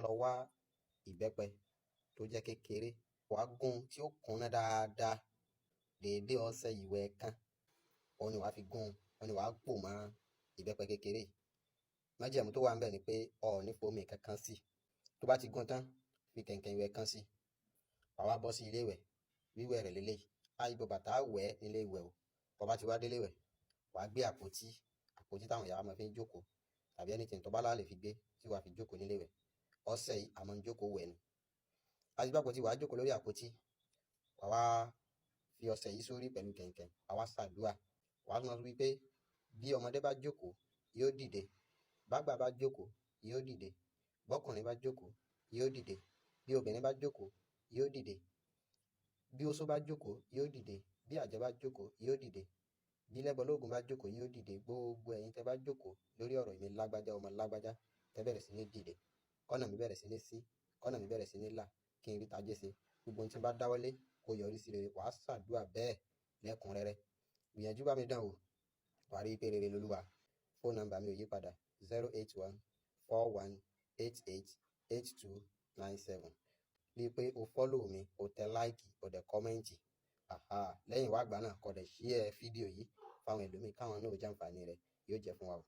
Lọ wá ìbẹ́pẹ tó jẹ́ kékeré, wàá gún tí ó kúnná dáadáa. Déédé ọṣẹ ìwẹ̀ kan òun ni wàá fi gún, òun ni wàá pò mọ́ ìbẹ́pẹ kékeré yìí. Májẹ̀mú tó wà ńbẹ̀ ni pé o ò ní fomi kankan sí. Tó bá ti gún tán, fi kẹ̀ǹkẹ̀ ìwẹ̀ kan sí, wàá wá bọ́ sí ilé ìwẹ̀. Wíwẹ̀ rẹ̀ leléyìí: àìbọ bàtà wẹ̀ nílé ìwẹ̀ o. Tó bá ti wá délé ìwẹ̀, wàá gbé àpótí, àpótí táwọn ìyá wa máa fi ń jókòó, tàbí anything tó bá lá lè fi gbé tí wàá fi jókòó nílé ìwẹ̀. Ọṣẹ yìí, a máa ń jókòó wẹ̀ ni. Àti gbé àpótí, wàá jókòó lórí àpótí, wàá wá fi ọṣẹ yìí sórí pẹ̀lú kẹ̀ǹkẹ̀, wàá wá ṣàdúà. Wàá máa wí pé bí ọmọdé bá jókòó, yóò dìde; bágbà bá jókòó, yóò dìde; bọ́kùnrin bá jókòó, yóò dìde; bí obìnrin bá jókòó, yóò dìde; bí oṣó bá jókòó, yóò dìde; bí àjẹ́ bá jókòó, yóò dìde; bí lẹ́bọlóògùn bá jókòó, yóò dìde. Gbogbo ẹ̀yin tẹ́ bá jókòó lórí ọ̀rọ̀ mi lágbájá, ọmọ lágbájá, tẹ́ bẹ̀rẹ̀ sí ní dìde, kọ́nà mi bẹ̀rẹ̀ sí ní sí, kọ́nà mi bẹ̀rẹ̀ sí ní là, kí n rí tajé ṣe, gbogbo ohun tí n bá dáwọ́lé kó yọrí sí rere. Wàá ṣàdúà bẹ́ẹ̀ lẹ́kùnrẹ́rẹ́. Gbìyànjú, bá mi dán wò, wàá rí i pé rere lolúwa. Fóònù nọ́mbà mi ò yí padà: 08141888297. Rí i pé o follow mi, o tẹ like, o dẹ̀ comment. Lẹ́yìn wá àgbà náà, kó dẹ̀ share fídíò yìí fáwọn ẹlòmíì káwọn náà ó jàǹfààní rẹ̀. Yóò jẹ́ fún wa o.